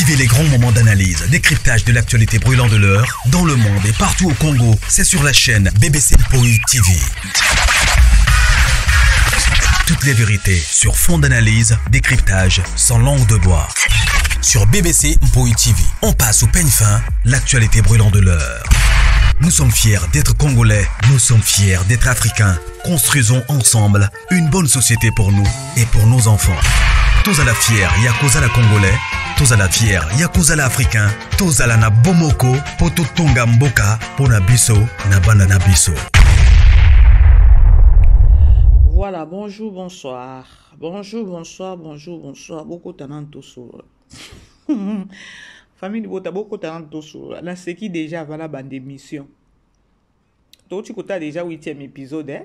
Vivez les grands moments d'analyse, décryptage de l'actualité brûlante de l'heure, dans le monde et partout au Congo. C'est sur la chaîne BBC Mpoi TV. Toutes les vérités sur fond d'analyse, décryptage, sans langue de bois. Sur BBC Mpoi TV, on passe au peigne fin l'actualité brûlante de l'heure. Nous sommes fiers d'être Congolais, nous sommes fiers d'être Africains. Construisons ensemble une bonne société pour nous et pour nos enfants. Tous à la fière, Yakuza la Congolais, tous à la fière, Yakuza la Africain, tous à la na Bomoko, Poto Tonga Mboka, Pona Biso, na Bana na Biso. Voilà, bonjour, bonsoir. Bonjour, bonsoir, bonjour, bonsoir. Beaucoup tosolo. Famille Bota, beaucoup tosolo. Naseki déjà avant la bande d'émission. Touti kota déjà 8e épisode, hein?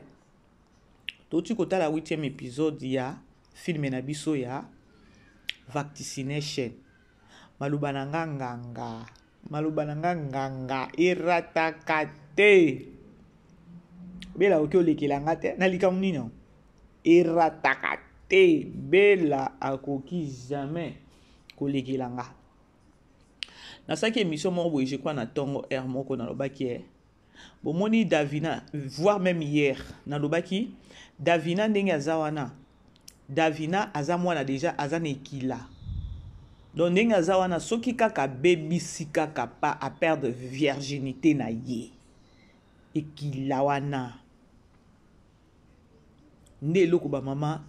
Touti kota la 8e épisode ya film na biso ya Vaccination. Maloba na nga nganga. Maloba na nga nganga erataka te. Bela oki olekela nga te na likambo nini yango? Erataka te. Bela akoki jamais kolekela nga. Nasalaki émission moko boye, je crois na ntongo heure moko nalobaki eh. Bomoni Davina, voire même hier, nalobaki Davina ndenge aza wana. Davina aza mwana déjà aza na ekila. Donc ndenge aza wana soki kaka abebisi kaka pa a perdre virginité na ye. Ekila wana. Nde eloko ba mama,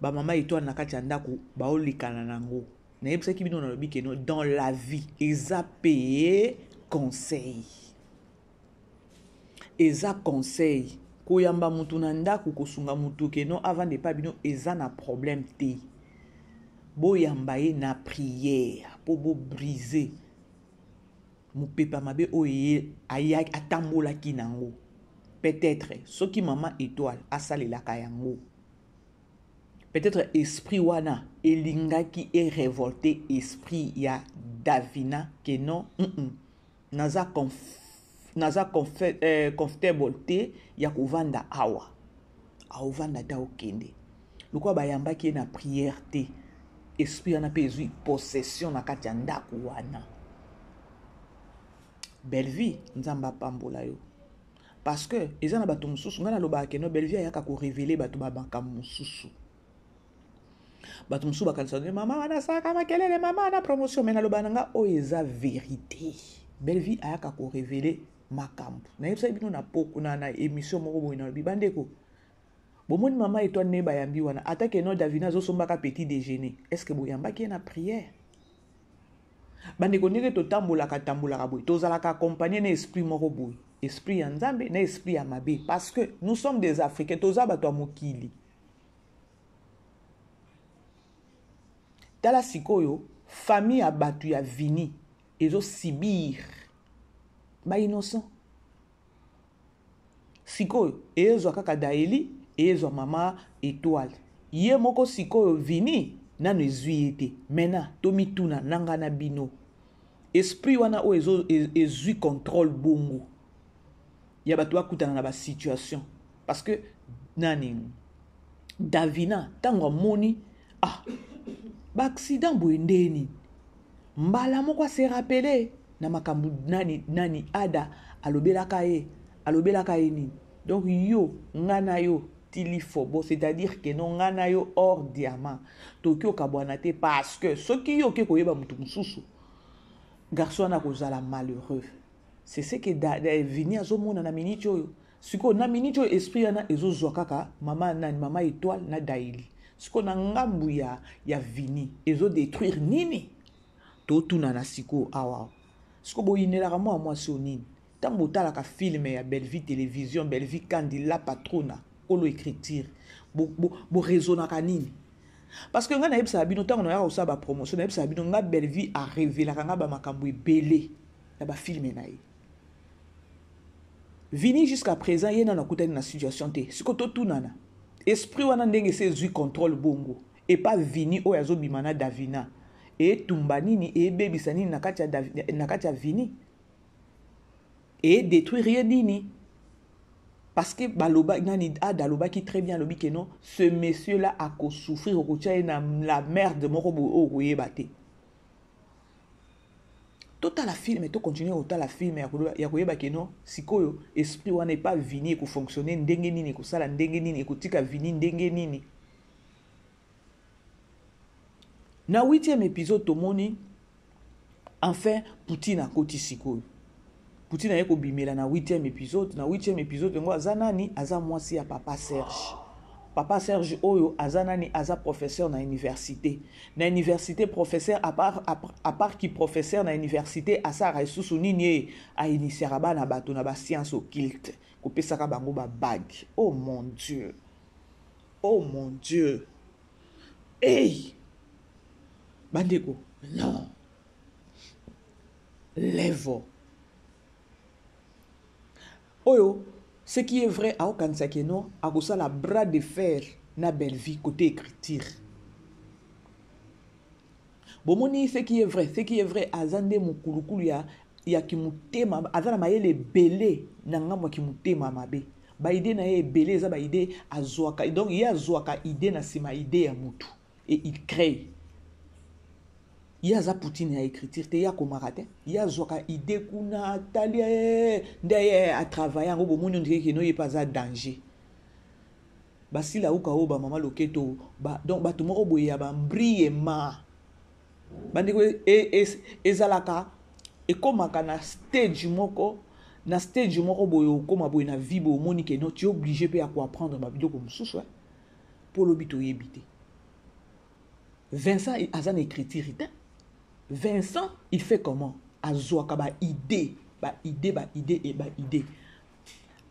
ba mama étoile na kati ya ndako baolekana nango. Nayebisaki bino nalobi ke no dans la vie eza pe conseil. Eza conseil koyamba mutu na ndako kosunga mutu ke no avande epa bino eza na problème te. Boyamba ye na prière po bo briser mopepa mabe oyo ye aya atambolaki nango. Peut-être soki mama étoile asalelaka yango. Peut-être esprit wana elingaki e révolter esprit ya Davina ke non, naza naza comfortable te ya kovanda awa. Aovanda te okende. Lokola bayambaki ye na prière te, esprit wana pe ezwi possession na kati ya ndako wana. Bellevue, Nzambe apambola yo. Parce que eza na bato mosusu, ngai nalobaka ke no Bellevue ayaka ko révéler bato ba makambo mosusu. Bato mosusu bakanisa nde mama wana asalaka makelele, mama wana promotion, mais nalobaka na nga oyo eza vérité. Bellevue ayaka ko révéler makambo. Nayebisaki bino na poko na émission moko boye nalobi bandeko. Bomoni mama étoile ne bayambi wana, ata ke no Davina azosombaka petit déjeuner. Est-ce que boyambaki ye na prière? Bandeko ndenge totambolaka tambolaka boye, tozalaka accompagné na esprit moko boye, esprit ya Nzambe na esprit ya mabe, parce que nous sommes des Africains, toza bato ya mokili. Tala sikoyo famille ya bato ya Vini ezo subir ba innocent. Sikoyo ezwa kaka Daeli, ezwa mama étoile. Ye moko sikoyo Vini nano ezwi ye te. Maintenant tomituna nanga na bino. Esprit wana oyo ezwi contrôle bongo ya bato bakutana na ba situation, parce que nani Davina tango amoni ah ba accident boye ndeni mbala moko se rappeler na makambo nani nani Ada alobelaka ye, alobelaka ye nini. Donc yo nga na yo tili fobo, c'est-à-dire que non nga na yo or diamant toki okabwana te, parce que soki yo oke koyeba mutu mosusu garçon wana kozala malheureux. C'est ce que Vini azomona na minute oyo. Sikoyo na minute oyo esprit wana ezozwa kaka mama nani, mama étoile na Daeli. Sikoyo na ngambu ya Vini ezo détruire nini? Totuna na sikoyo awa. Sikoyo boyinelaka mwa mwasi oyo nini? Tango botalaka film ya Bellevue Télévision, Bellevue Kandi la patrona, kolo écriture, bo raisonnaka nini? Parce que nga nayebisaka bino tango nayaka kosala ba promotion, nayebisaka bino nga Bellevue a révélaka nga ba makambo ebele ya ba film na ye. Vini jusqu'à présent ye nanu akutani na situation te. Siko totunana. Esprit wana ndenge se ezwi contrôle bongo. Et pas Vini oyo azobima na Davina. Et tumba nini, et bebisa nini na kati ya Davi-, na kati ya Vini. Et détruire ye nini. Parce que baloba, nani, Ada alobaki très bien, alobi que non, ce monsieur-là a ko souffrir, okotia ye na la merde moko boye oyo koyeba te. Totala film, tocontinue kotala film ya koyeba ke non, sikoyo esprit wana epa Vini ekofonctionne ndenge nini, ekosala ndenge nini, ekotika Vini ndenge nini. Na 8e épisode tomoni enfin Poutine akoti sikoyo. Poutine aye kobimela na 8e épisode. Na 8e épisode yango aza nani? Aza mwasi ya papa Serge. Papa Serge oyo aza nani? Aza professeur na université. Na université professeur à part ki professeur na université asara lisusu nini ye a bana bato na ba science occulte, kopesaka bango ba bague. Oh mon Dieu. Oh mon Dieu. Hey! Bandeko, non. Levo. Oyo, ce qui est vrai, aokanisa ke non, akosala bras de fer na Bellevue côté écriture. Bomoni ce qui est vrai, ce qui est vrai, aza nde mukulukulu ya kimutema, aza na mayele ebele na ngambo ya kimutema mabe. Ba idée na ye ebele eza ba idée azwaka, donc ye azwaka idée na sima idée ya mutu et il crée. Ye aza Poutine ya écriture te, ye akomaka te, ye azwaka idée kuna atali nde ye atravaille yango. Bomoni on dirait que no ye mpe aza danger. Basila uka oyo ba mama loketo ba, donc bato moko boye ya bambriema bandeko ezalaka ekomaka na stage moko, na stage moko boye okoma boye na vie boye omoni ke no tu es obligé pe ya koapprendre ba biloko mosusu, hein, po lobi toyebi te. Vincent aza na écriture te. Vincent il fait comment? Azwaka ba idée, ba idée, ba idée et ba idée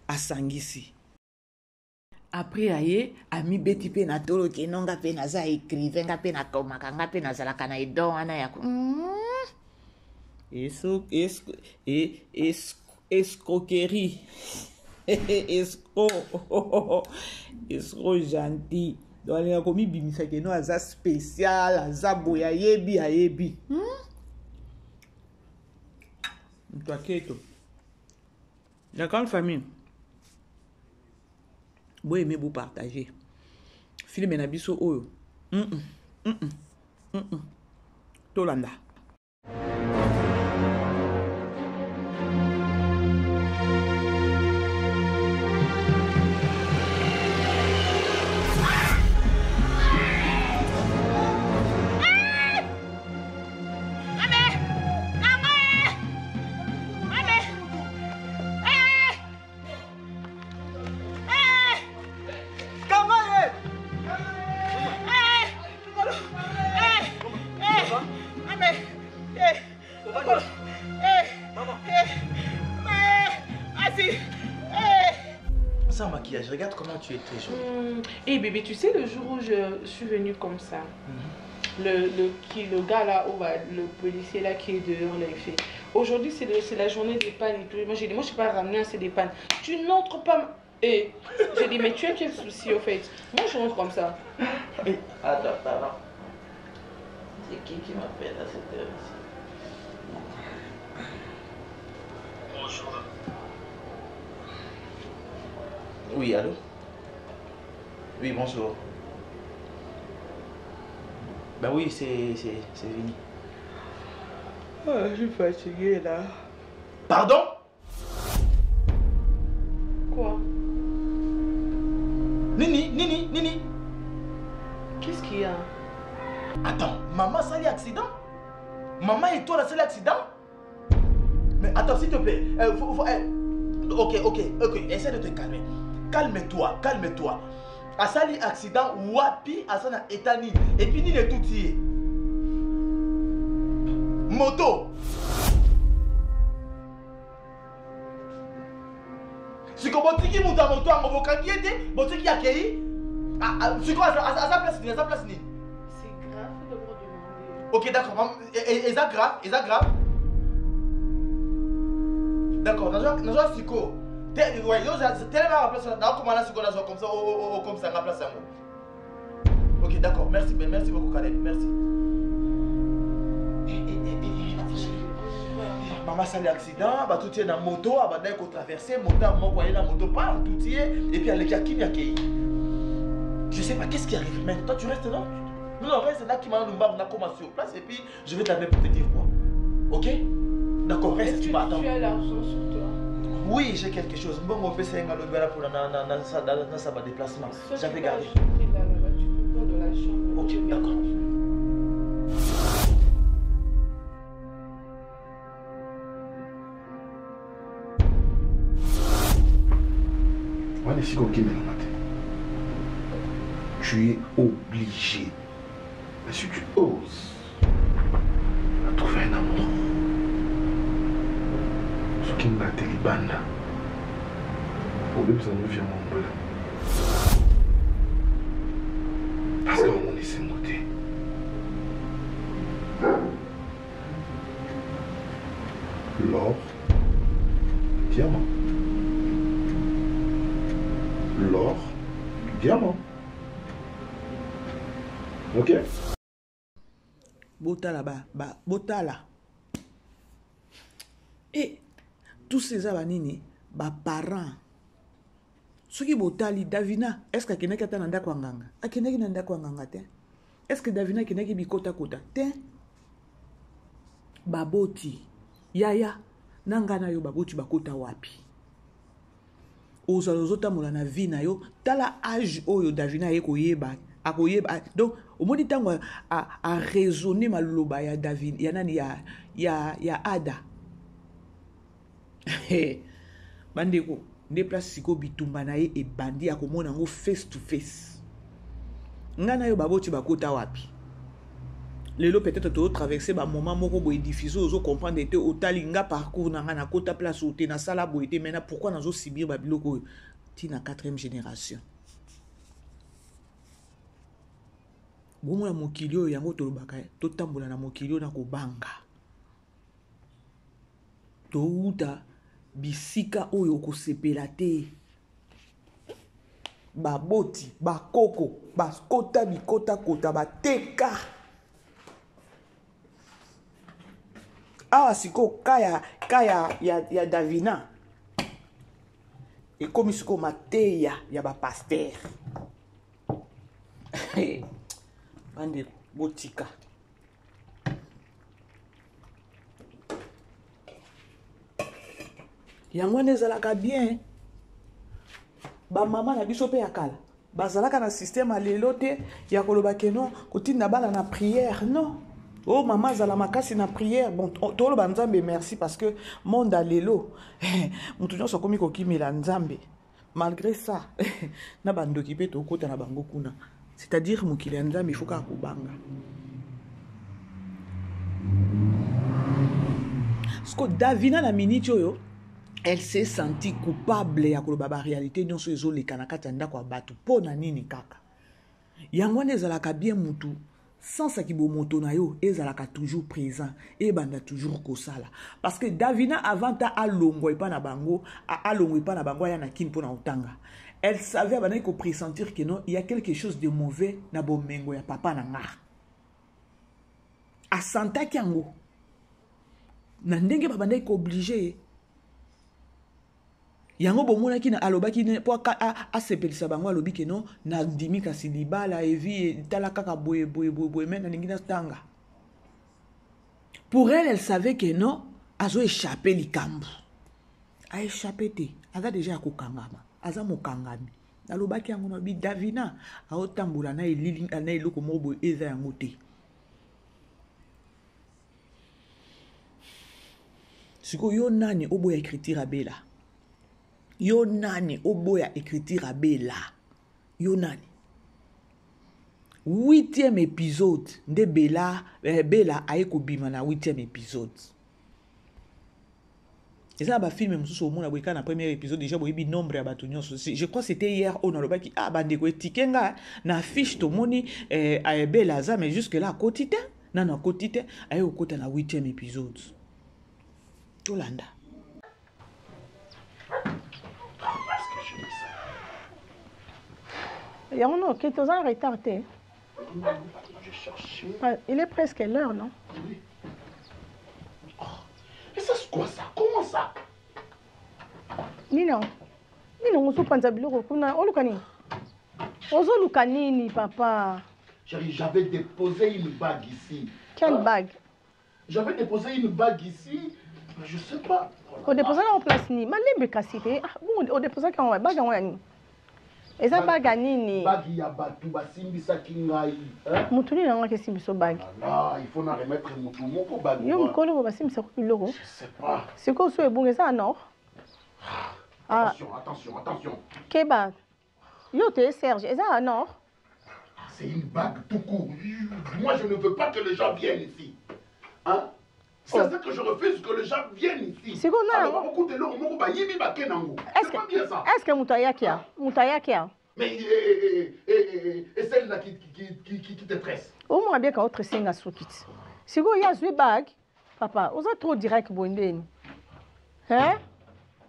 asangisi. Après aye amibeti pe na tolo ke non, nga pe naza écrivain, nga pe nakomaka, nga pe nazalaka na edon wana ya escroquerie. Escroc, escroc gentil. Donc alinga komibimisa ke no aza spécial, aza boye, ayebi, ayebi. Moto aketo. La grande famille, boyeme bopartage filme na biso oyo. Tolanda. Sans maquillage, regarde comment tu es très jolie. Hey bébé, tu sais le jour où je suis venue comme ça, le gars là, oh, bah, le policier là qui est dehors là, il fait aujourd'hui c'est la journée des pannes et tout. Moi j'ai dit, moi je suis pas ramenée assez des pannes. Tu n'entres pas. Et j'ai dit, mais tu as quel souci au fait? Moi je rentre comme ça. Attends, pardon. C'est qui m'appelle à cette heure-ci? Bonjour. Oui, allô? Oui, bonjour. Ben oui, c'est Vini. Oh, je suis fatiguée là. Pardon? Quoi? Nini, Nini, Nini. Qu'est-ce qu'il y a? Attends, maman ça a accident? Maman et toi là c'est l'accident? Mais attends, s'il te plaît, ok, ok, ok, essaie de te calmer. Calme-toi, calme-toi. Asali accident, wapi, asana etani. Et puis ni tout y est. Moto. Si comme botiki muta moto ango bokangi ete, botiki akei. Ah, siko asa place ni, asa place ni. C'est grave, faut d'abord demander. Ok, d'accord, et ça grave, et ça grave. D'accord, nazo siko. Ouais, yo tellement la place na comment là siko nazo comme ça, oh comme ça la place yango. Ok, d'accord, merci, merci beaucoup Caleb, merci. Maman sali accident, bah tout est dans moto, bah d'ailleurs qu'on traverser, moto moko aye na moto pas tout y est et puis aleki akimi akei. Je sais pas qu'est-ce qui arrive mais toi tu restes là. Non, non, reste là qui m'a lumba na koma sur place et puis je vais t'amener pour te dire quoi. Ok? D'accord, reste, tu vas attendre. Tu as l'argent sur toi. Oui, j'ai quelque chose. Bon, on fait ça, pour na déplacement. J'avais gardé. Là, tu peux prendre dans la chambre. Ok, d'accord. Wana esika okemelanga te. Tu es obligé. Mais si tu oses à trouver un amour, soki nga te libanda, obebisa no vie yango mbala. Parce que omoni esengo te. L'or, diamant. L'or, diamant. Ok? Botala ba, ba botala. Et tous ces eza banini ba parents. Soki botali Davina, est-ce que akendaki ata na ndako ya nganga? Akendaki na ndako ya nganga te. Est-ce que Davina akendaki bikotakota te? Baboti yaya na ngai na yo baboti bakota wapi? Ozala ozotambola na vie na yo, tala age oyo Davina aye koyeba, akoyeba. Donc omoni ntango a raisonner maloba ya Davina, ya nani, ya Ada. Bandeko, nde place sikoyo bitumba na ye ebandi, akomona yango face to face. Ngai na yo baboti bakota wapi? Lelo peut-être to traverser ba moment moko boye difficile, ozo comprendre te, otali nga parcours na nga na kota place oyo te, na sala boye te, maintenant pourquoi nazo subir ba biloko oyo ti na 4e génération? Bomona mokili oyo yango tolobaka, totambola na mokili oyo na kobanga. Touta bisika oyo okosepela te. Baboti, bakoko, bakota bikota kota, bateka. Awa sikoyo ka ya Davina ekomi sikoyo mateya ya ba pasteur. Bandeko, botika. Yango wana ezalaka bien. Ba mama na biso pe ya kala bazalaka na système ya lelo te ya koloba ke non, kotinda bana na prière, non. Oh mama azala makasi na prière. Bon, toloba Nzambe merci parce que monde ya lelo mutu nyonso akomi kokimela Nzambe. Malgré ça, na bandoki pe tokota na bango kuna. C'est-à-dire mokili ya Nzambe il faut kaka kobanga. Parce que Davina na minute oyo, elle s'est sentie coupable ya koloba ba réalité nyonso ezoleka na kati ya ndako ya bato. Po na nini kaka? Yango wana ezalaka bien mutu sans sa kibomoto na yo ezalaka toujours présent ebanda toujours kosala. Parce que Davina avant ta alongwa epa na bango, alongwa epa na bango aya na kin po na otanga. Elle savait abandaki ko pressentir que non, il y a quelque chose de mauvais na bomengo ya papa na nga. Asantaki yango. Na ndenge babandaki ko obliger. Yango bomonaki na alobaki ne, po asepelisa bango, alobi ke non, na ndimi kasi libala evi tala kaka boye boye boye boye, mais nalingi natanga. Pour elle, elle savait que non, azo échapper likambo. A échapper te, aza déjà ya kokangama, aza mokangami. Alobaki yango na bi Davina, aotambola na elili, na eloko moko boye eza yango te. Sikoyo yo nani oboya écriture abela? Yo nani oboya écriture abela? Yo nani? 8e épisode nde Bella aye kobima na 8e épisode. Eza na ba film mosusu omona boye kaka na premier épisode déjà boyebi nombre ya bato nyonso. Je crois c'était hier oyo nalobaki, ah, bandeko etike nga na affiche tomoni Bella aza, mais jusque là akoti te, nanu akoti te, aye kokota na 8e épisode. Tolanda. Yango no, ok, toza en retard te. J'ai cherché. Ah, il est presque l'heure, non? Oui. Oh, mais ça c'est quoi ça? Comment ça? Nino, Nino, on se prend ça biloko kuna. Oluka nini? Ozoluka nini, papa? Chérie, j'avais déposé une bague ici. Quelle Hein? bague? J'avais déposé une bague ici. Mais je sais pas. Odéposaki yango place nini? Malembe kasi te. Ah, bongo odéposaki yango bague yango ya nini? Eza bague ya nini? Bague ya bato basimbisaki ngai. Motu nini yango akesimbiso bague? Ah, il faut na remettre motu moko bague. Yo mokolo bo basimbisako biloko. Je sais pas. Sikoyo so ebongo eza na or? Ah. Attention, attention, attention. Keba. Yo te Serge, eza en or? C'est une bague tout court. Moi, je ne veux pas que les gens viennent ici. Hein? C'est oh. ça que je refuse, que les gens viennent ici. C'est qu'on a. Alors, beaucoup de l'eau, C'est pas bien ça. Est-ce que Moutayakia Moutayakia Mais et, et, et, et celle-là qui, qui, qui, qui, qui te tresse. Au moins, bien qu'autre singa soukit. Si vous avez une bague, papa, vous êtes trop direct, Bondeni. Hein?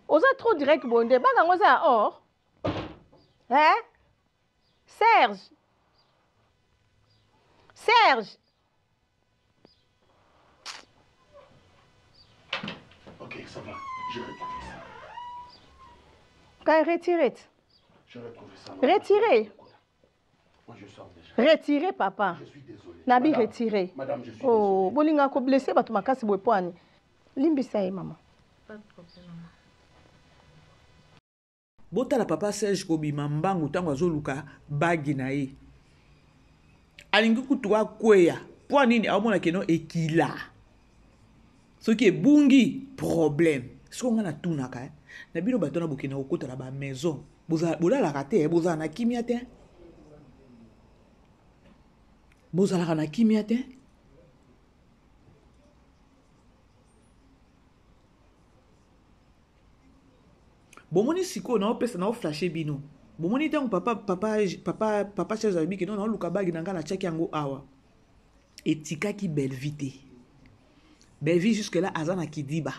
Vous êtes trop direct, Bondeni. Bague, vous êtes or. Hein? Serge. Serge. Ok, ça va. Je retrouve ça. Quand retiré. Je retrouve ça. Retiré. Moi, je sors déjà. Retiré, papa. Je suis désolé. Nabi, Madame, retiré. Madame, je suis oh, désolé. Bolinga ko blessé bato makasi boye poani. Limbisa ye mama. Pas de problème, maman. Botala papa Serge kobima mbangu ntango azoluka bagi na ye. Alingi kutu akweya. Mpo nini aomona keno ekila. Soki ebungi problème. Siko nga natunaka eh. Na bino bato na bokenda kokota na ba maison. Bolalaka te, eh, bozala na kimia te. Bozalaka na kimia te. Bomoni sikoyo naopesa naoflashe bino. Bomoni ntango papa papa papa papa Serge alobi ke non naoluka bagi na ngai natiaki yango awa. Etikaki Bellevue te. Bellevue jusque là aza na kidiba.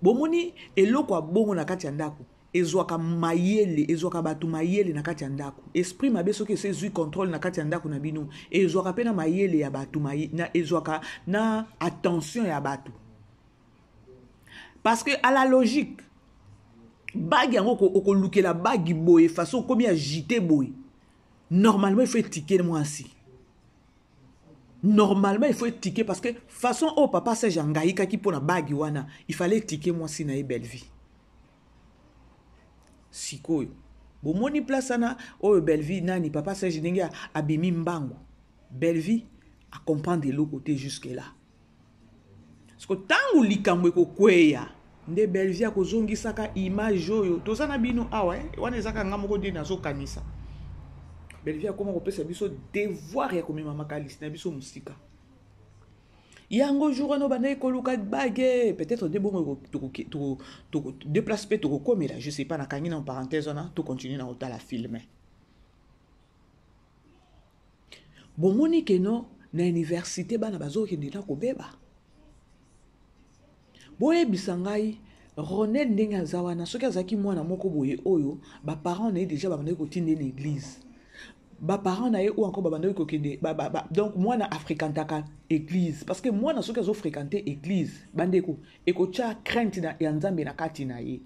Bomoni eloko ya bongo na kati ya ndako ezwaka mayele, ezwaka bato mayele na kati ya ndako. Esprit mabe soki ese ezwi contrôle na kati ya ndako na bino, ezwaka pe na mayele ya bato, na ezwaka na attention ya bato. Parce que à la logique, bague yango okolukela bague boye façon okomi agité boye. Normalement il faut étiquer mwasi. Normalement il faut étiquer parce que façon oh papa Serge angaikaki pona bague wana, il fallait étiquer mwasi na ye Bellevue. Sikoyo bomoni place wana oyo Bellevue nani papa Serge ndenge abimi mbangu. Bellevue a comprendre eloko te jusque là. Parce que tangu likambo ekokweya nde Bellevue akozongisaka image oyo toza na bino awa, eh? Wana ezaka nga moko nde nazokanisa. Bellevue akoma kopesa biso devoir ya komema makalisi na biso mosika. Yango jour wana obandaki koluka bague, peut-être nde bongo toko déplace pe tokokomela, je sais pas, nakangi na parenthèse wana, to continuer na kotala film. Bomoni ke no na université bana bazokende na kobeba. Boyebisa ngai Ronel ndenge aza wana, soki azalaki mwana moko boye oyo ba parents na ye déjà babandaki kotinda ye na église. Ba parents na ye ou encore babandaki kokende, ba, ba, ba, donc mwana afréquentaka église parce que mwana soki azo fréquenter église bandeko ekotia crainte na, ya Nzambe na kati na ye.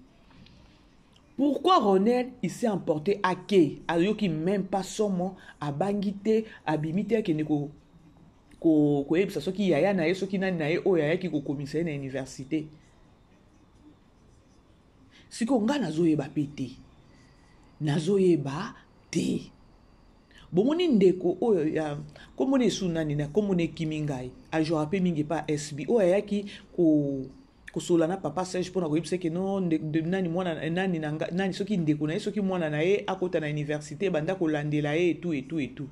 Pourquoi Ronel il s'est emporté à quai? Ayoki même pas somo, abangi te, abimi te akende ko, ko, koyebisa soki yaya na ye, soki nani na ye oyo ayaki kokomisa ye na université. Siko nga nazoyeba pe te. Nazoyeba te. Bomoni ndeko oyo ya komona esu nani na komona ekimi ngai, ajouaka pe mingi pa SB oyo ayaki ko kosola na papa Serge pona koyebisa ke non, nde, nde, nani mwana, nani na nga, nani soki ndeko na ye, soki mwana na ye akota na université banda kolandela ye et tout et tout et tout.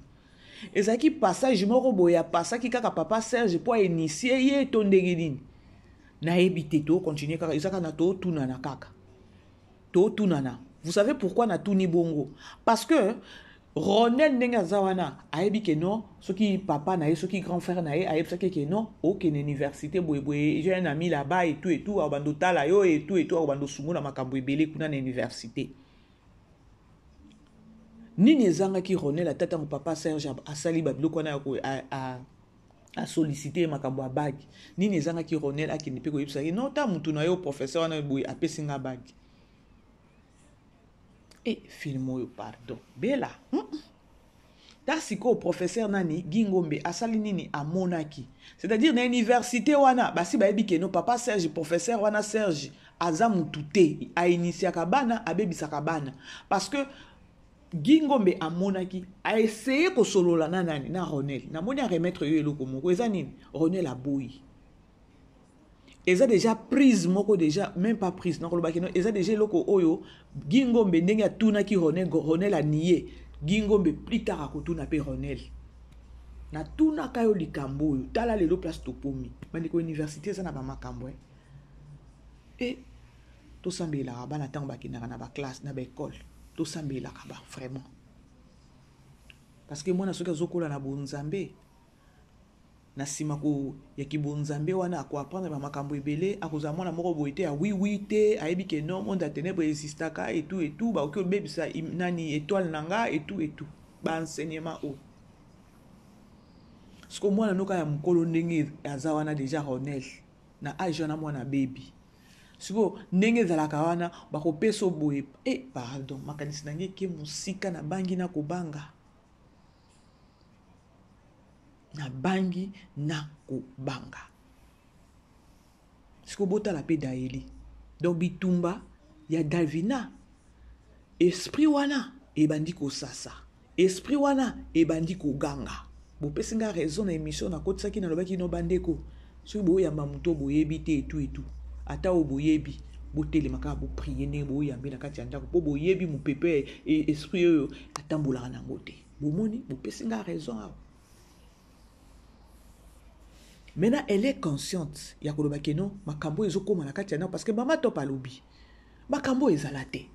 Ezalaki passage moko boye apasaki kaka papa Serge po a initier ye to ndenge nini. Nayebi te, to continuer kaka, ezaka na to tunana kaka. To tunana. Vous savez pourquoi na tuni bongo? Parce que Ronel ndenge aza wana ayebi ke non, soki papa na ye, soki grand frère na ye ayebisaki ke non, okende université boye boye, j'ai un ami là-bas et tout et tout, abando tala yo et tout et tout, abando sungu na makambo ebele kuna na université. Nini ezangaki Ronel ata tango papa Serge asali ba biloko wana ya ko, a, a, a solliciter makambo ya bague. Nini ezangaki Ronel akende pe koyebisa ye non, ta mutu na yo professeur wana boye apesi nga bague. E film oyo pardon Bella. Ta sikoyo professeur nani Guy Ngombe asali nini amonaki. C'est-à-dire na université wana basi bayebi que no papa Serge professeur wana Serge aza mutu te a initiaka bana abebisaka bana parce que Guy Ngombe amonaki a essayer kosolola na nani na Ronel namoni a remettre yo eloko moko eza nini Ronel aboyi eza deja prise moko deja même pas prise nakolobaki no eza deja eloko oyo Guy Ngombe ndenge atunaki Ronel Ronel anie Guy Ngombe plus tard akotuna mpe Ronel natunaka yo likambo oyo tala lelo place tokomi bandeko université eza na bamakambo eh. e tosambelaka bana ntango bakendaka na baklasse na baekole tosambelaka ba vraiment parce que mwana soki azokola na bonzambe na nsima ko ya kibonzambe wana ako apprendre ba makambo ebele akozala mwana moko boye te ya oui oui te ayebi ke non monde ya ténèbres existaka et tout et tout bakoki kobebisa nani étoile na nga et tout et tout ba enseignement oyo siko mwana noka ya mokolo ndenge aza wana deja ronel na age wana mwana abebi sikoyo ndenge ezalaka wana bakopesa boye e eh, pardon makanisi na ngai eke mosika nabangi na kobanga Nabangi na kobanga. Sikoyo botala mpe Daeli. Donc bitumba ya Davina, esprit wana ebandi kosasa. Esprit wana ebandi koganga. Bopesi nga raison na emission nakotisaki nalobaki no bandeko soki boyamba moto boyebi te etu etu ata oyo boyebi botelema kaka boprie ndenge boyambe na kati ya ndako mpo boyebi mopepe esprit oyo atambolaka na yango te. Bomoni, bopesi nga raison awa. Maintenant, elle est consciente ya koloba ke non, makambo ezokoma na kati ya ndako parce que mama Top alobi makambo ezala te.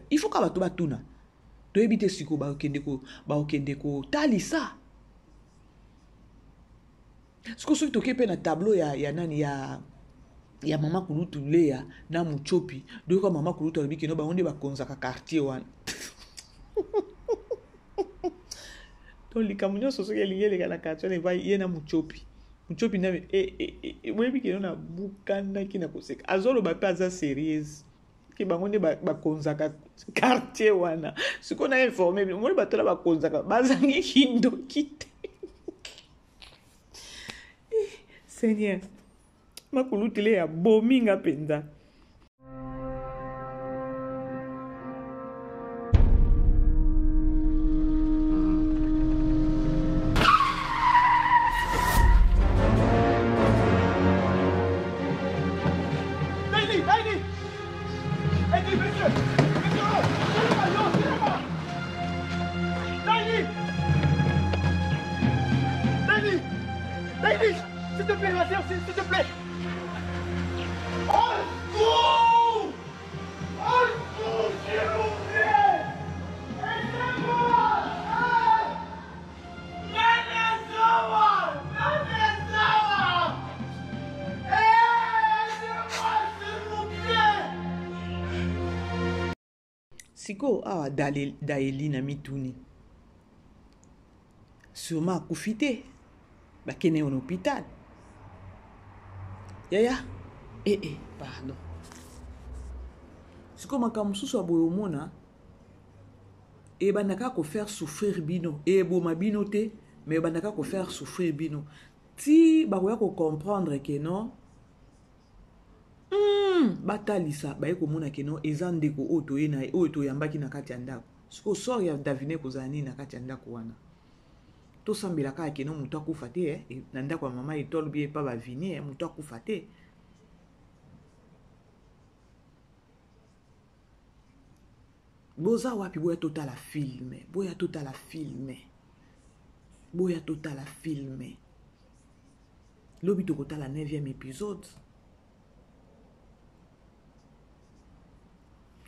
Il faut ka bato batuna. Toyebi te sikoyo bakokende ko bakokende kotalisa. Sikoyo soki toke mpe na tableau ya, ya nani ya ya mama kulutu Lea na Muchopi, doyoka mama kulutu alobi keno bango nde bakonzaka quartier wana. Donc likambo nyonso soki elingi eleka na quartier wana epai ye na Muchopi. Muchopi na e, e, e, e, boyebi keno nabukanaki na koseka. Azoloba mpe aza serieuse. Ke bango nde bakonzaka quartier wana. Sikoyo na informe bino, omoni bato wana bakonzaka bazangi kindoki te. Eh, Seigneur, makulutile ya bomi nga mpenza. S'il te plaît, ma sœur, s'il te plaît. Au secours! Au secours, s'il vous plaît! Aidez-moi! Nanazawa! Nanazawa! Aidez-moi, s'il vous plaît! Sikoyo awa Daeli na mituni sûrement akufi te bakende na hôpital yaya ee eh, eh, pardon sikoyo makambo mosusu ya boye omona ebandaka kofaire souffrir bino eboma bino te mais ebandaka kofaire souffrir bino ti bakoya kocomprendre ke non Hum, batalisa baye komona ke non eza ndeko oyo toye na ye oyo toyambaki na kati ya ndako sikoyo sort ya davina ekozala nini na kati ya ndako wana tosambela kaka ke non moto akufa te eh, na ndako ya mama etoile bie epa bavini eh, moto akufa te boza wapi boya totala filme boya totala filme boya totala filme lobi tokotala 9e épisode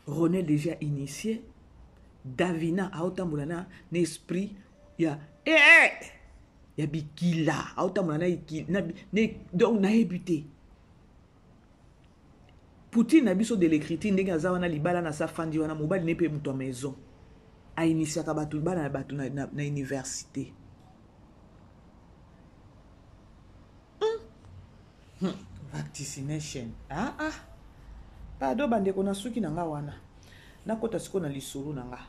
René déjà initié Davina aotambola na, na esprit ya eh, eh, ya bikila aotambola na, na, na donc nayebi te Poutine na biso de l'écriture ndenge aza wana libala na sa fandi wana mobali ne mpe moto ya maison ainitiaka bato bana na bato na, na, na université Hmm. Hmm. Vaccination. Ah ah. Pardon bandeko na suki na nga wana. Nakota siko na lisolo na nga.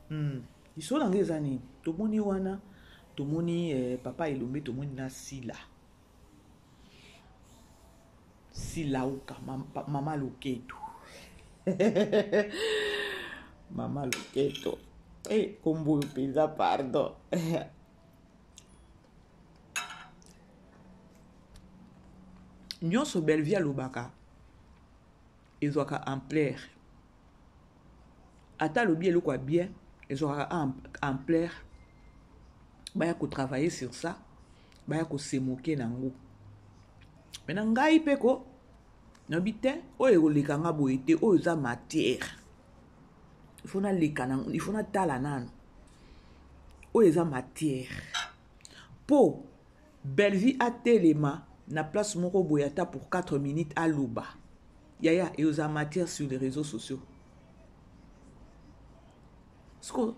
Hmm. Lisolo na ngai eza nini? Tomoni wana, tomoni eh, papa Elombe, tomoni na Sila. Silauka, mama Loketo. Mama Loketo. Eh, kombo oyo mpenza pardon. Nyonso Bellevue alobaka ezwaka ampleur. Ata alobi eloko ya bien ezwaka ampleur, baya kotravailler sur ça, baya kosemoke na yango. Me na ngai mpe ko nayebi te oyo ekoleka nga boye te, oyo eza matière, il faut naleka na, il faut natala nano oyo eza matière mpo Bellevue atelema na place moko boye ata pour 4 minutes aloba yaya eyoza matière sur les réseaux sociaux. Siko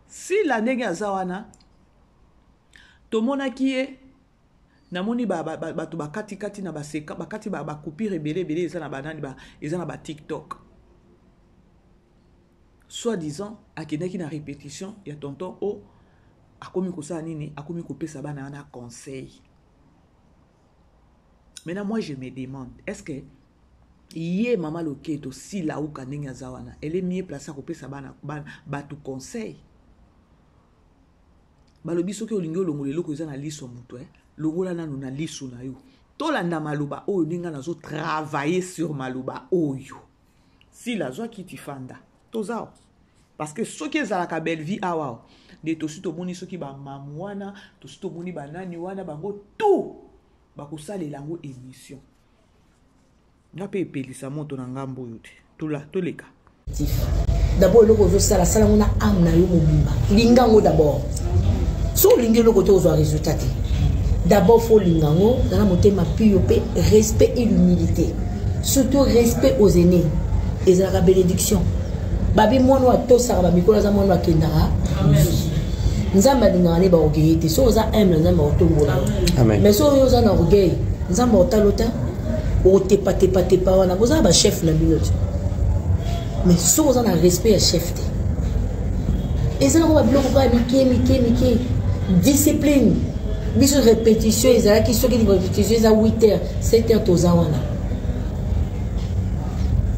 Sila ndenge aza wana tomonaki ye, namoni bato bakatikati na baseka bakati bacoupure ebele ebele eza na banani eza na ba TikTok, soit disant akendaki na répétition ya tonton o akomi kosala nini, akomi kopesa bana wana conseil. Maintenant moi je me demande, est-ce que ye mama Loketo Silauka ndenge aza wana, elle est mieux placée akopesa bana bato conseil? Balobi soki olingi olongola eloko eza na liso moto, longola nanu na liso na yo. Tolanda maloba oyo ndenge nazo travailler sur maloba oyo. Sila azwa kiti fanda toza, parce que soki ezalaka Bellevue awa nde tosi tomoni soki bamamu wana, tosi tomoni banani wana, bango tout bakosalela yango émission. Nga mpe epelisa moto na ngambo oyo te, toleka. D'abord eloko ozosala, sala yango na âme na yo mobimba, linga yango d'abord. So olingi eloko te, ozwa résultat te. D'abord faut olinga yango, zala motema pio mpe respect et l'humilité, surtout respect aux aînés ezalaka bénédiction. Babi mwana oyo atosaka bamikolo aza mwana oyo akendaka. Nzambe alingaka nde baorgueil te. Soki oza humble, Nzambe akotombola yo. Mais soki oyo oza na orgueil, Nzambe akotala te, okotepatepatepa wana. Boza na bachef na bino te, mais soki oza na respect ya chef te, eza nango babiloko kaka mike mike mike. Discipline, biso répétition ezalaki, soki répétition eza 8 heures, 7 heures toza wana.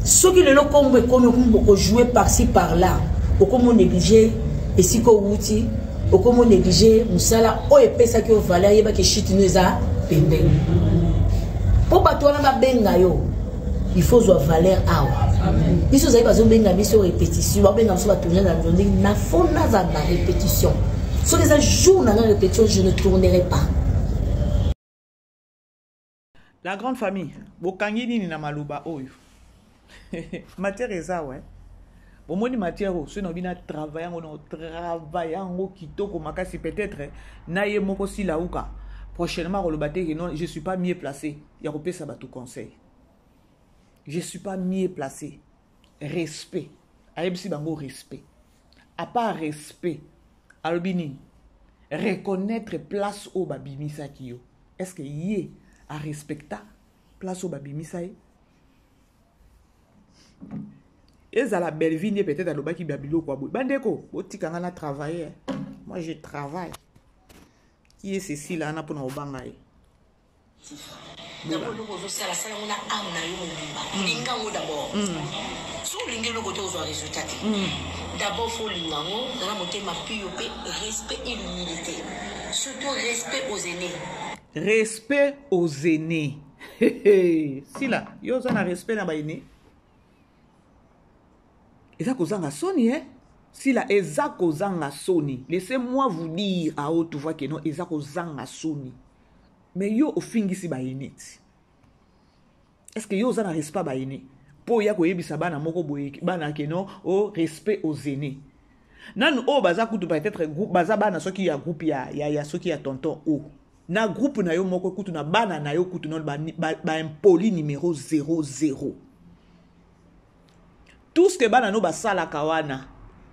Soki lelo kombo ekomi, okomi kojoue par-ci par-là, okomi onéglige esika owuti, okomi onéglige mosala oyo epesaki yo valeur, yebaki shite no eza pembeni. Mpo bato wana babenga yo, il faut ozwa valeur awa. Biso ozali, bazobenga biso répétition, babenga biso batourne na ndenge na fo naza na répétition. Soki eza jour na nga répétition, je ne tournerai pas. La grande famille, bokangi nini na maloba oyo? Matière eza wa, bomoni matière oyo, soki naobi na travail yango, na travail yango kitoko makasi, peut-être na ye moko Silauka prochainement akoloba te que non, je suis pas mieux placé ya kopesa bato conseil, je suis pas mieux placé. Respect, ayebisi bango respect. À part respect, alobi nini? Reconnaître place oyo babimisaki yo. Est-ce que ye arespecta place oyo babimisa ye? Ezala Bellevue nde peut-être alobaki ba biloko ya boye. Bandeko, botika nga na travailler, moi je travaille. Qui est ceci là wana mpona kobanga ye? D'abord eloko ozosala, sala yango na âme na yo mobimba, linga yango d'abord. So olingi eloko te, ozwa résultat te. D'abord faut olinga yango, zala motema pio mpe respect et l'humilité, surtout respect aux aînés. Respect aux aînés. Sila, yo oza na respect na baaînés, eza kozanga soni, eh? Sila, eza kozanga soni. Laissez-moi vous dire à haute voix que non, eza kozanga soni. Mais yo ofingisi baene ti, est ce que yo oza na respect baene mpo oya koyebisa bana moko boye, bana ke non, o respect aux aînés? Nanu oyo baza kutu peut-être groupe, baza bana soki ya groupe ya soki ya tonton o na groupe na yo moko kutu na bana na yo kutu nano baimpoli ba numéro 00. Tout ce que bana no basalaka wana,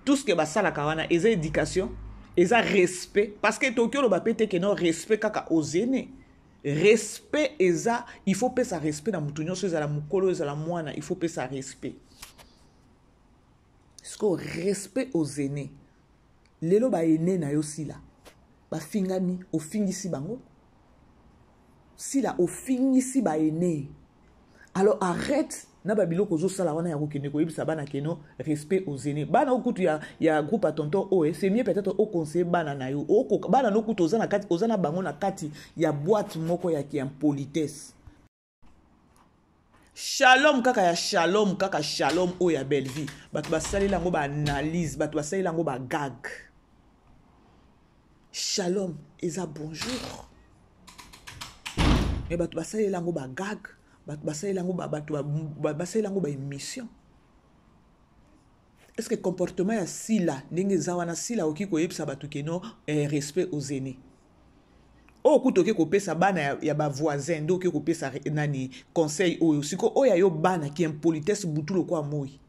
tout ce que basalaka wana eza éducation, eza respect? Parce que toki oloba pe te ke non, respect kaka aux aînés. Respect eza, il faut pesa respect na mutu nyonso, ezala mokolo, ezala mwana, il faut pesa respect. Sikoyo respect aux aînés. Lelo ba aînés na yo sila bafingami, ofingisi bango. Sila ofingisi ba aînés. Alors arrête na ba biloko ozosala wana ya kokende koyebisa bana keno respect aux aînés. Bana okutu ya, ya groupe ya tonton oyo, c'est mieux peut-être o conseiller bana na yo. Okoka bana no kutu oza na kati, oza na bango na kati ya boîte moko ya ki impolitesse. Shalom kaka ya shalom kaka shalom oyo ya Bellevue. Bato basalela yango ba analyse, bato basalela yango ba gag. Shalom eza bonjour. Mais bato basalela yango ba gag, bato basalela yango ba bato basalela yango ba émission. Est-ce que comportement ya Sila ndenge eza wana Sila oki koyebisa bato que non eh, respect aux aînés. Oyo kutu oke kopesa bana ya, ya ba voisin nde oke kopesa nani conseil oyo siko oyo ya yo bana ki impolitesse butu lokwa moi.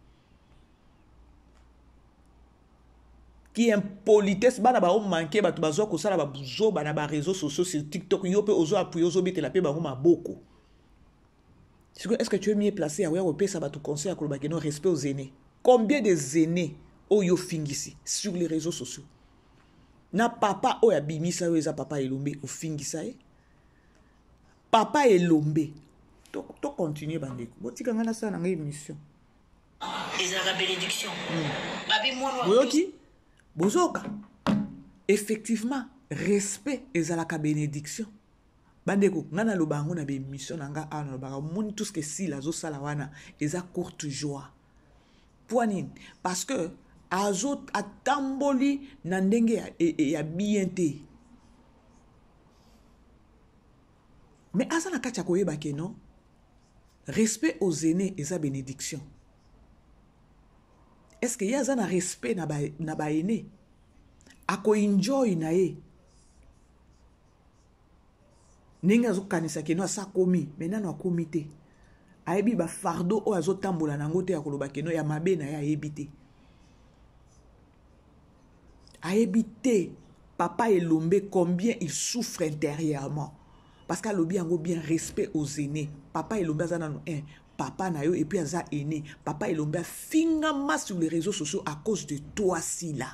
Ki impolitesse bana ba manquer bato bazwa kosala ba buzoba na ba réseaux sociaux sur TikTok yo pe ozo appuyer ozo betela pe bango maboko. Siko est-ce que tu es mieux placé ya koya kopesa bato conseil ya koloba que non respect aux aînés. Combien des aînés oyo fingisi sur les réseaux sociaux? Na papa oyo abimisa yo eza papa Elombe ofingisa ye. Papa Elombe to, to continuer bandeko. Botika nga nasala na ngai émission. Ezalaka bénédiction. Babi mwana Boyoki? Bozoka. Effectivement, respect ezalaka bénédiction. Bandeko, nga naloba yango na ba émission na nga awa nalobaka omoni tout ce que Sila azosala wana eza courte joie. Mpo nini? Parce que azo atamboli na ndenge ya, ya bien te. Mais aza na kati ya koyeba ke non, respect aux aînés eza bénédiction. Est-ce que ye aza na respect na ba, na ba aînés? Ako enjoy na ye. Ndenge azokanisa ke non asa akomi, mais nano akomi te. Ayebi ba fardeau oyo azotambola nango te ya koloba ke non ya mabe na ye ayebi te. Ayebi te papa Elombe combien il souffre intérieurement. Parce que alobi yango bien respect aux aînés. Papa Elombe aza nanu un papa na yo et puis aza aîné. Papa Elombe afingama sur les réseaux sociaux à cause de toi Sila.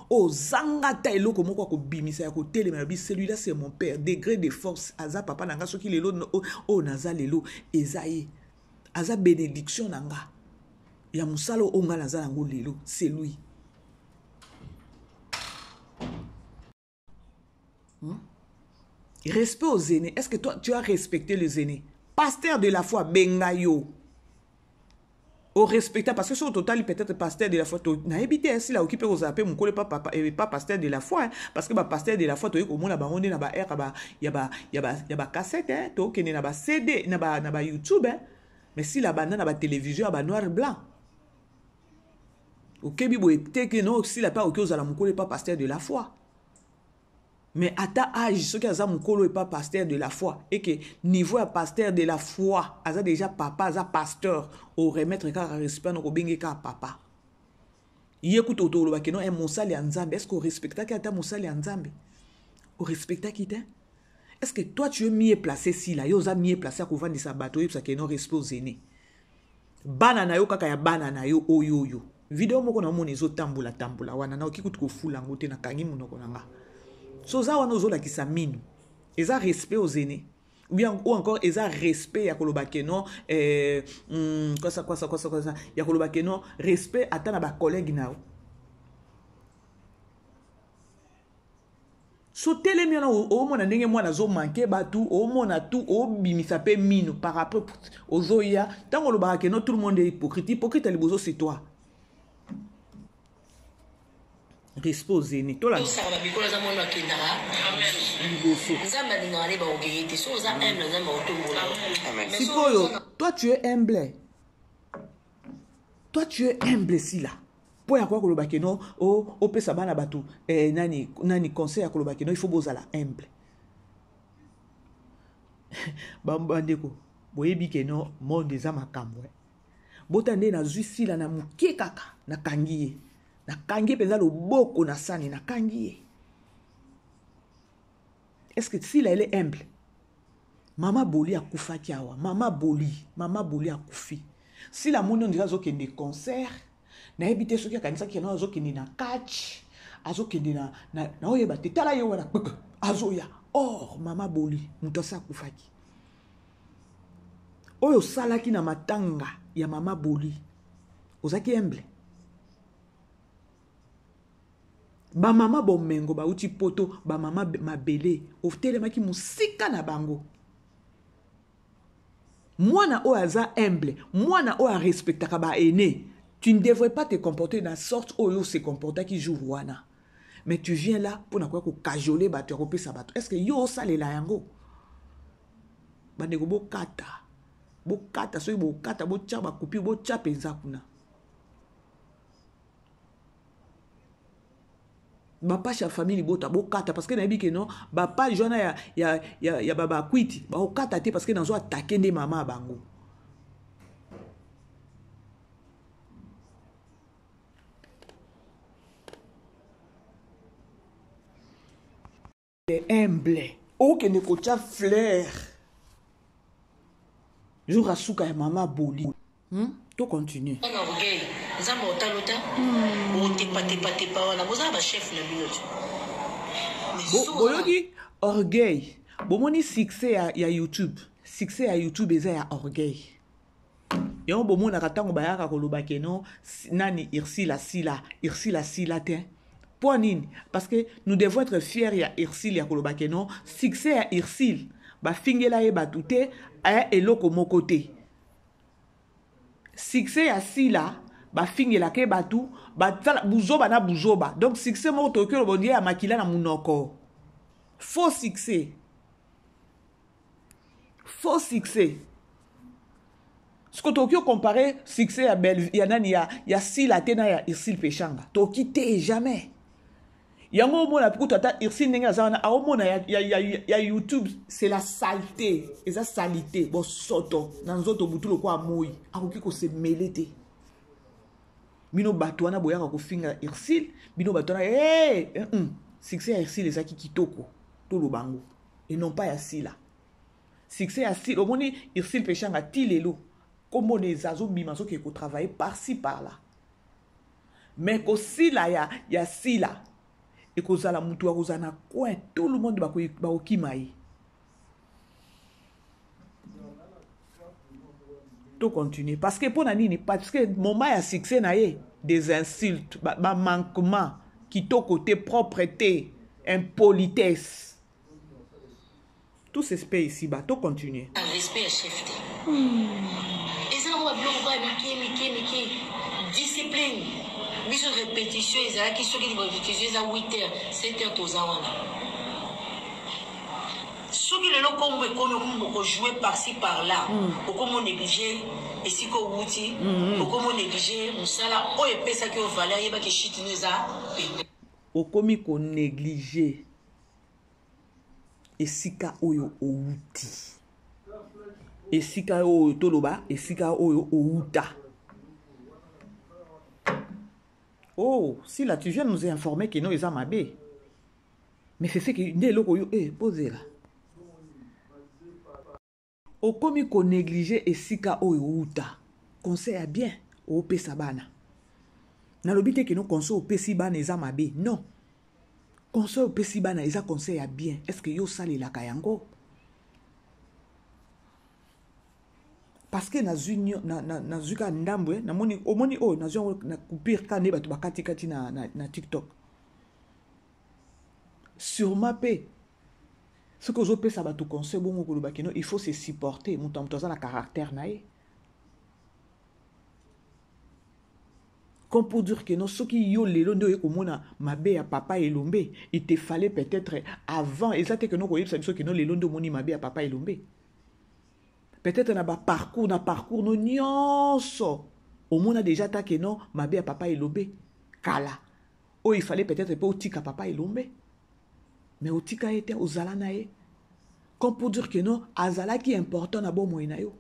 Ozanga ata eloko moko ya kobimisa ya kotelema lobi celui-là c'est mon père, degré de force aza papa na nga soki lelo oyo naza lelo eza ye. Aza bénédiction na nga. Ya mosala oyo nga naza nango lelo, c'est lui. Respect aux aînés. Est-ce que toi tu as respecté les aînés? Pasteur de la foi benga yo. Au respecta parce que sur total peut-être pasteur de la foi to na ebité ainsi la occupé aux appels mukole pas papa et pas pasteur de la foi hein, parce que ba pasteur de la foi to yeko mona ba onde na ba R ba ya ba ya ba ya ba cassette hein, to kene na ba CD na ba YouTube hein. Mais si la banda na ba télévision ya ba noir blanc. Okebi boye te que non si la pa oki ozala mukole pas pasteur de la foi. Mais ata âge soki aza mukolo et pas pasteur de la foi et que niveau ya pasteur de la foi aza déjà papa aza pasteur au remettre kaka respect no kobenge kaka papa. Ye kutu otoloba ke non eh, mosali ya Nzambe, est-ce qu'on respectaki ata mosali ya Nzambe? O respectaki te? Est-ce que toi tu es mieux placé si là yo oza mieux placé ya kovandisa bato oyebisa ke non respect aux aînés. Bana na yo kaka ya bana na yo oyo oyo. Video moko na moni ezo tambola tambola wana na oki kutu kofula yango te nakangi monoko na nga. So oza wana ozolakisa minu. Eza respect aux aînés. Ou bien ou encore eza respect ya koloba ke non eh, kwasa kwasa kwasa kwasa ya koloba ke non respect ata na ba collègue na yo. So telemi wana omona ndenge mwana azo manquer bato, omona tout, obimisa pe minu par après ozoya ntango olobaka ke non tout le monde est hypocrite. Hypocrite ya liboso c'est toi. Respect aux aînés. Tola. Osaka ba bikolo aza mwana akendaka liboso. Nzambe alingaka nde ba orgueilleux te. So oza humble Nzambe akotombola yo. Amen. Sikoyo, toi tu es humble. Toi tu es humble Sila. Po ya kwa koloba ke non, o opesa bana bato, eh, nani, nani conseil ya koloba ke non, il faut bozala humble. Bandeko, boyebi ke non, monde eza makambo. Eh. Bota nde nazwi Sila na moke kaka, nakangi ye. Nakangi ye mpenza loboko na sani, nakangi ye. Est-ce que Sila elle est humble? Mama Boli akufaki awa. Mama Boli, Mama Boli akufi. Sila moni on dirait azokende concert. Nayebi te soki akanisaki keno azokende na catch, azokende na, na, naoyeba te. Tala ye wana kpk azoya. Or mama Boli moto asi akufaki. Oyo osalaki na matanga ya mama Boli, ozalaki humble. Ba mama bomengo bauti poto, ba mama mabele, otelemaki mosika na bango. Mwana oyo aza humble, mwana oyo arespectaka ba aînés, tu ne devrais pas te comporter na sorte oyo se comportaki jour wana. Mais tu viens là pour na koya ko cajoler bato ya kopesa bato. Est-ce que yo osalela yango? Bandeko bokata. Bokata soki bokata botya ba coupure botya penza kuna. Ba page ya famille libota bokata parce que nayebi ke non ba page wana ya ya ya, ya ba bakwiti bakokata te parce que nazo attaquer nde mama ya bango. Humble okende kotya fleur jour asuka ya mama Boli. To continue. Na orgueil nzambe otalo ta otepatepatepa wana boza na bachef na bino te. Boyoki orgueil, bomoni succès ya YouTube, succès ya YouTube eza ya orgueil. Yango bomonaka ntango bayaka koloba ke non nani Ursule asila, Ursule asila te. Mpo nini? Parce que nous devons être fiers ya Ursule ya koloba ke non succès ya Ursule bafingela ye bato te, eloko moko te. Succès ya Sila bafingelaka ye bato, basala buzoba na buzoba. Donc succès moko tokoki koloba ondie ya makila na monoko. Faux succès. Faux succès. Ce que tokoki comparer succès ya Belle, ya nani ya, ya Sila te na ya Ursule Peshanga. Tokoki te jamais. Yango omona kutu ata Ursule ndenge aza wana, aomona ya, ya, ya, ya YouTube, c'est la saleté. Eza saleté, bosoto na nzoto butu lokola moi. Akoki ko se mêler te. Bino bato wana boyaka kofinga Ursule, bino bato wana, hey, Succès ya Ursule ezalaki kitoko, toloba yango. Et non pas ya Sila. Succès ya Sila, omoni Ursule Peshanga ti lelo kombo na eza azobima azokende kotravailler par-ci par-là. Mais kosila ya Sila ekozala mutu akozala na coin, tout le monde bakokima ye. To continuer parce que pona nini? Parce que moment ya succès na ye des insultes, ba manquements, kitoko te, propre te, impolitesse. Tout se paie ici bas, to continuer. Respect ya chef te. Eza nango ba biloko kaka mike mike mike. Discipline. Biso répétition ezalaki soki répétition eza 8 heures, 7 heures toza wana. Soki lelo kombo ekomi okomi ko jouer par-ci par-là, okomi négliger esika owuti, okomi négliger mosala oyo epesaki yo valeur, yebaki chute no eza pene. Okomi ko négliger esika oyo owuti, esika oyo toloba, esika oyo owuta. Oh, Sila, tu viens nous informer que non, eza mabe. Mais c'est ce que nde eloko oyo, eh, bozela. Okomi ko négliger esika oyo owuta. Conseil ya bien, opesa bana. Nalobi te que non conseil opesi bana eza mabe. Non. Conseil opesi bana eza conseil ya bien. Est-ce que yo osalelaka yango? Parce que nazwi nyo, na, na, nazwi ka ndambo, eh, namoni, omoni oyo, nazwi yango na coupure ka nde bato bakati kati na, na, na TikTok. Sûrement pe, soki ozopesa bato conseil bongo koloba kino, il faut se supporter, moto na moto aza na caractère na ye. Comme pour dire que non, soki yo lelo nde oye komona mabe ya papa Elombe, il te fallait peut-être avant, eza te que non koyebisa biso que non lelo nde omoni mabe ya papa Elombe. Peut-être na ba parcours, na parcours no nyonso, omona déjà ta que non mabe ya papa Elombe kala. Oyo il fallait peut-être pe otika papa Elombe. Mais otika ye te, ozala na ye. Comme pour dire que non, azalaki important na bomoi na yo.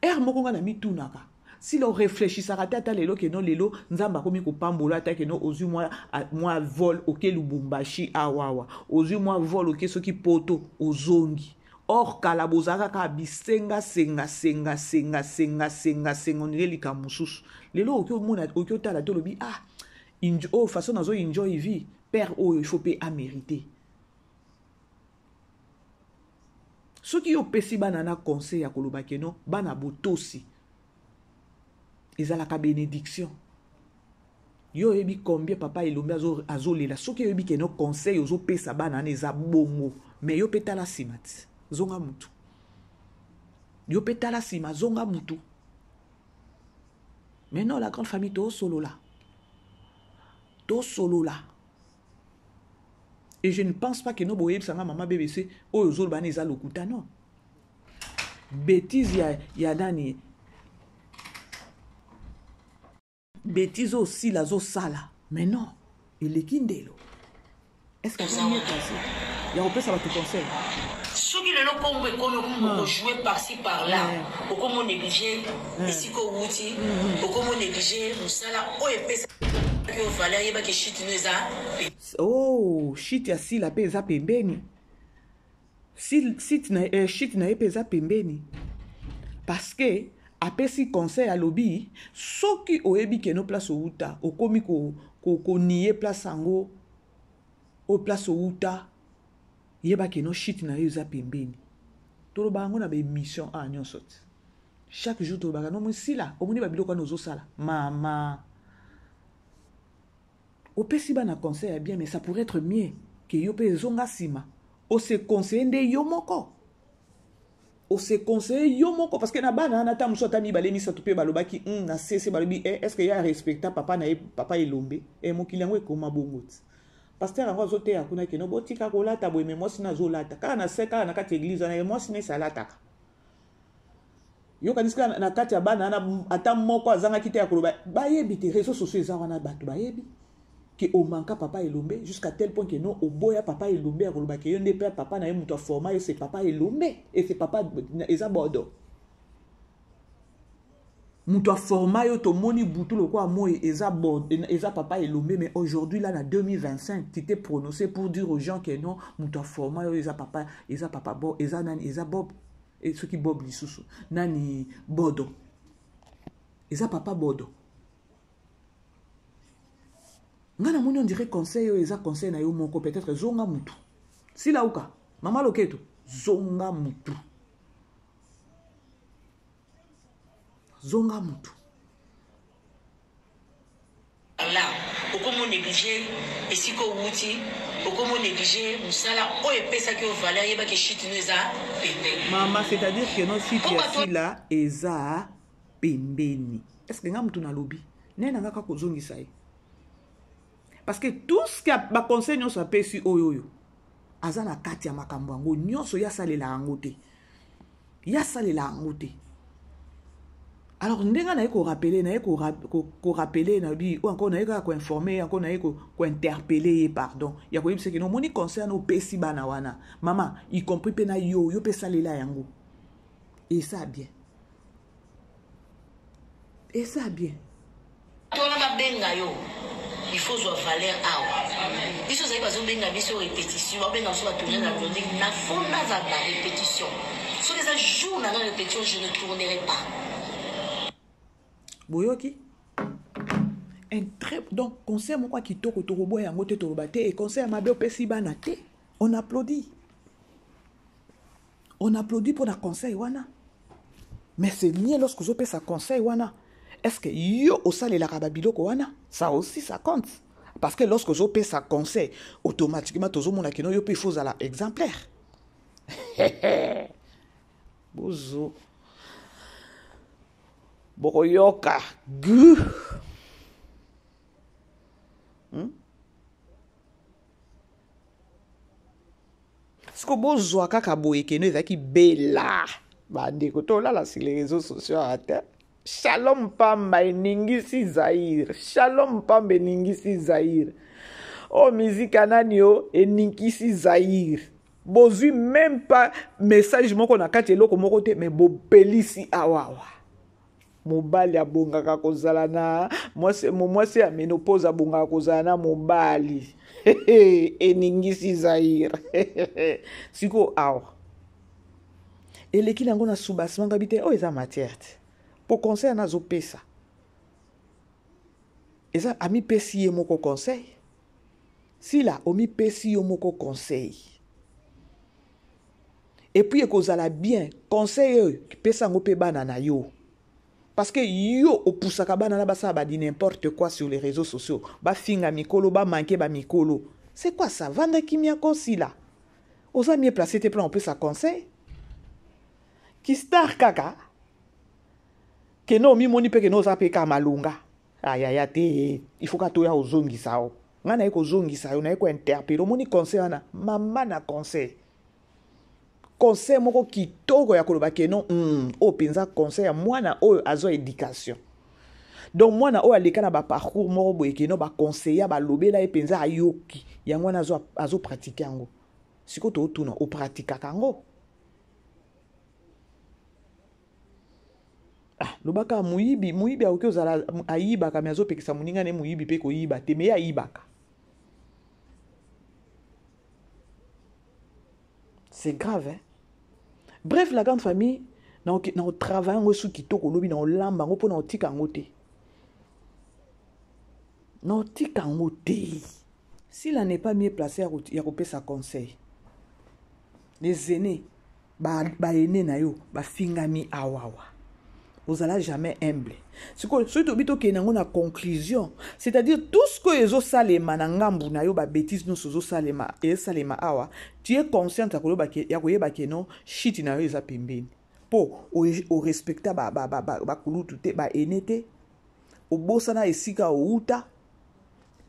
Heure moko nga na mitunaka, si lo réfléchissaka te ata lelo ke non lelo Nzambe akomi kopambola ata ke non ozwi mwa vol oke Lubumbashi awawa, ozwi mwa vol oke soki poto ozongi. Or kala bozalaka kaka bisenga senga senga senga senga senga senga ondire likambo mosusu. Lelo okoki omona okoki otala te olobi ah oyo oh, façon nazo enjoy vie père oyo il faut mpe amérite. Soki yo opesi bana na conseil ya koloba keno bana botosi ezalaka benediction. Yo oyebi combien papa Elombe azolela azo soki oyebi ke no conseil ozopesa bana wana eza bongo mais yo mpe tala nsima ti zonga mutu yo mpe tala nsima zonga mutu mais non la grande famille tosolola tosolola et je ne pense pas que no boyebisa nga mama bbc oyo ozoloba wana eza lokuta non betise ya, ya nani Betise oyo Sila azo sala mais non eleki ndelo. Est-ce que aza mieux placé ya kopesa bato conseil? Soki lelo kombo ekomi okomi ah. kojouer par-ci par-là eh. okomi onéglige eh. esika owuti mm-hmm. okomi onéglige mosala oyo epesaki yo valeur yebaki shite no eza oh shite ya sila mpe eza pembeni Site na, eh, shit na ye mpe eza pembeni parce que apesi conseil alobi soki oyebi keno place owuta okomi konie ko, ko place yango oyo place owuta yeba keno shit na yo eza pembeni toloba yango na baémission a ah, nyonso ti chaque jour tolobaka no mosila omoni babiloko wana ozosala mama Opesi bana conseil ya bien mais ça pourrait être mieux que yo pe ezonga sima. O se conseiller nde yo moko. O se conseiller yo moko parce que na bana wana ata mosusu ata mibale misato pe balobaki mm, na sese balobi eh, est-ce que ye arespecta papa na ye papa Elombe eh, mokili yango ekoma bongo ti. Pasteur yango azoteya kuna keno botika kolata boye mais mwasi na azolata kaka na se kaka na kati ya eglise wana ye mwasi na esi alataka. Yokanisi kaka na kati ya bana wana ata moko azangaki te ya koloba bayebi te réseau sociaux eza wana bato bayebi ke omanka papa elombe jusqu'à tel point ke non oboya papa elombe ya koloba ke yo nde mpe papa na ye moto aforma yo c'est papa elombe et c'est papa eza bodo moto aforma yo tomoni butu lokola moi eza, eza papa elombe mais aujourd'hui là na 2025 tu t'es prononcé pour dire aux gens que non moto aforma yo eza papa eza papa bo eza nani eza bob e soki bob lisusu nani bodo eza papa bodo ngai namoni on dirait conseil oyo eza conseil na yo moko peut-être zonga mutu silauka mama loketo zonga mutu zonga mutu La okomi o neglige esika owuti okomi o neglige musala oyo epesaki yo valeur yeba ke chute no eza pembeni. Mama c'est à dire que no chute ya Sila eza pembeni est ce que nga mutu nalobi naye na nga kaka kozongisa ye parce que tout ce que ba conseil nyonso apesi oyo oyo aza na kati ya makambo yango nyonso ye asalela yango te ye asalela yango te alors ndenge naye korapele naye korapele nayebi oyo encore naye kaka koinforme ye encore naye kointerpele ye pardon ya koyebisa kino omoni conseil wana opesi bana wana mama y compris mpe na yo yo mpe salela yango esa bien esa bien To wana babenga yo il faut zwa valeur awa biso ozali bazobenga biso répétition babenga biso batourne na blondine na fo naza na répétition soki eza jour na nga répétition je ne tournerai pas boyoki un très donc conseil moko ya kitoko tokoboya yango te toloba te e conseil ya mabe opesi bana te on applaudit On applaudit pour la conseil wana. Mais c'est mieux lorsque vous sa conseil wana. Est-ce que yo osalelaka ba biloko wana? Ça aussi ça compte. Parce que lorsque vous sa conseil, automatiquement tozomona kino yo pe faut zala exemplaire. Bozo. Bokoyoka. Gu. Hmm? Siko bozwa kaka boye keno ezalaki bela bandeko tolala sur les réseaux sociaux awa te shalom pamba eningisi zaire shalom pamba eningisi zaire oyo oh, mizika nani o eningisi zaire bozwi meme pas message moko na kati eloko moko te me bopelisi awawa Mobali abongaka kozala na mwasi, mwasi ya menopause abongaka kozala na mobali eningisi Zaire sikoyo awa. Eleki nango na soubassement ngabi te oyo eza matière te. Po conseil wana azopesa eza amipesi ye moko conseil. Sila omipesi yo moko conseil. Et puis ekozala bien conseil oyo pesa yango mpe bana na yo. Parce que yo opusaka bana na basala ba di n'importe quoi sur les réseaux sociaux, bafinga mikolo, ba manquer ba mikolo. C'est quoi ça? Vanda kimia ko Sila. Oza mieux placé te mpona kopesa conseil. Ki star kaka keno omimoni mpe keno oza mpe kaka malonga. Ayaya te, il faut ka toya ozongisa yo. Ngai naye kozongisa yo, naye kointerpele. Omoni conseil wana, mama na conseil. Conseil moko kitoko ya koloba ke non, oyo mpenza conseil ya mwana oyo azwa éducation. Donc mwana oyo aleka na ba parcours moko boye ke non, ba conseiller balobela ye mpenza ayoki. Yango wana azo pratiquer yango. Sikoyo totuna, opratikaka yango? Ah, lobaka moyibi, moyibi akoki ozala ayibaka me azopekisa moninga ne moyibi mpe koyiba te, me ye ayibaka. C'est grave, hein? Bref, la grande famille, na na travailler yango su kitoko lobi na olamba yango mpo na otika yango te. Na otika yango te. Sila n'est pas mieux placé ya kopesa conseil. Les aînés, ba ba aînés na yo bafingami awawa. Ozala jamais humble. Sikoyo soki tobi tokende yango na conclusion, c'est-à-dire tout ce que ezosalema na ngambu na yo, ba bêtises nyonso ezosalema, ezosalema awa, tu es consciente ya koloba ke, ya koyeba ke non, shit na yo eza pembeni. Po o respecta ba, ba, ba, ba, ba kulutu te, ba aînés te, obosana esika outa,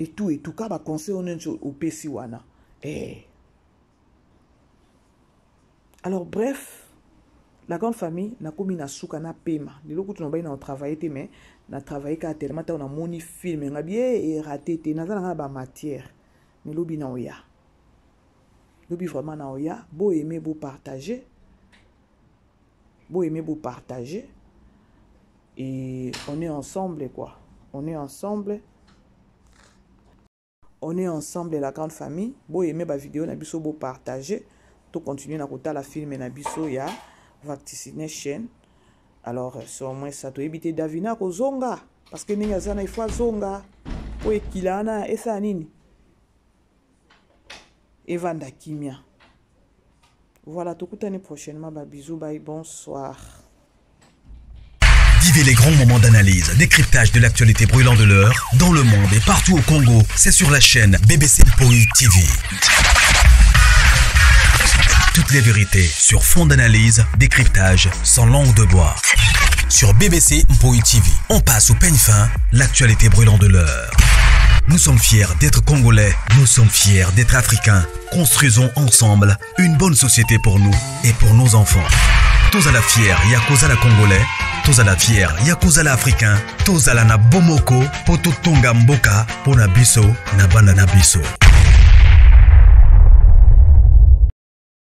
et tout, et tout, ka ba conseil oyo nyonso opesi wana. Eh. Alors bref, la grande famille nakomi na suka na pema. Lelo kutu na bayi na travailler te, mais na travailler ka tellement tango na moni film nga bien e raté te, naza na ba matière. Mais lobi na oya. Lobi vraiment na oya, bo aimer, bo partager. Bo aimer, bo partager. Et on est ensemble quoi. On est ensemble. On est ensemble la grande famille. Bo aimer ba vidéo na biso, bo partager. To continuer na kotala film na biso ya Vaccination. Alors c'est au moins ça to éviter Davina kozonga parce que ninga zana il faut zonga. Po ekila na esa nini? Evanda kimia. Voilà, tokutani prochainement. Ba bisous, bye, bonsoir. Vivez les grands moments d'analyse, décryptage de l'actualité brûlante de l'heure, dans le monde et partout au Congo. C'est sur la chaîne BBC Mpoi TV. Toutes les vérités sur fond d'analyse, décryptage, sans langue de bois. Sur BBC Mpoi TV, on passe au peigne fin l'actualité brûlante de l'heure. Nous sommes fiers d'être Congolais, nous sommes fiers d'être Africains. Construisons ensemble une bonne société pour nous et pour nos enfants. Tous à la fière, Yakuza la Congolais, tous à la fière, Yakuza la Africain, tous à la na Bomoko, Poto Tonga Mboka, Pona Biso, na Bana na Biso.